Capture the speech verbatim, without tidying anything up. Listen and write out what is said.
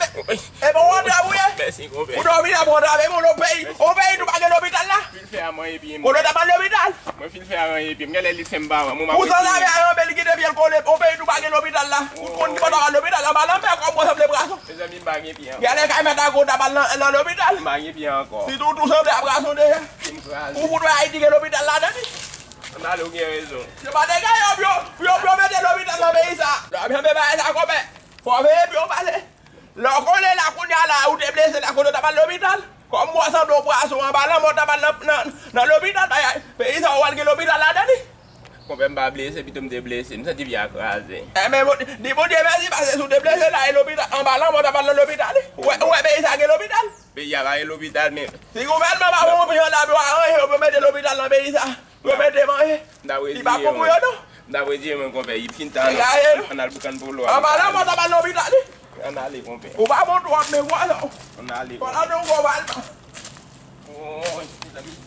e bon, w antre pou ye. Mèsi, konpè. Ou dòmi la pou antre avè m, yon peyi, yon peyi tou pa gen lopital la. Filfè a manyen pye m. Kote w t ap al lopital? Mwen filfè a manyen pye m. Genlè li fè m pa wè. Mwen m ap retire. Ou sanzave a yon peyi ki te pye l kole, yon peyi tou pa gen lopital la. Ou konn ki bò w t ap al lopital, anba lanmè, kòm w sanble brason. Mezanmi, m pa gen pye ankò. Genlè kay mèt ak ou t ap al nan, nan lopital. M pa gen pye ankò. Si tou, tou sanble a brason deja. Pye m kraze. Ou fout wè Ayiti gen lopital ladan li? Ann ale, ou gen rezon. Yo pa te gen yo, yo, yo, yo mete lopital nan peyi sa. Lè w ap janbe bagay sa, konpè. Fò w veye pye w pase. Lè w kole la kounye a la, ou te blese la, kote w t ap al lopital? Kòm w sanble yon pwason anba lanmè, w t ap al nan, nan, nan lopital, bagay. Peyi sa, w al gen lopital ladan li? Konpè, m pa blese, pito m te blese, m santi pye a kraze. Enben, Bon-, di Bondye mèsi, paske si w te blese la, e lopital, anba lanmè, w t ap al nan lopital, wi. Ou wè, ou wè peyi sa gen lopital? Peyi a pa gen lopital, men. Si gouvènman pa fè yon jan la, pou yo aranje, yo mete lopital nan peyi sa. Yo mete manje. Li pa bon pou yo, non. M ta prediye mwen, konpè, li fin tan. Ann al boukan pou lò. Anba lanmè, w t ap al lopital, wi. Ann ale, konpè. Ou pa bon twòp, men vwala. Ann ale. Fò l ap yon gwo balman. Woy, mezanmi.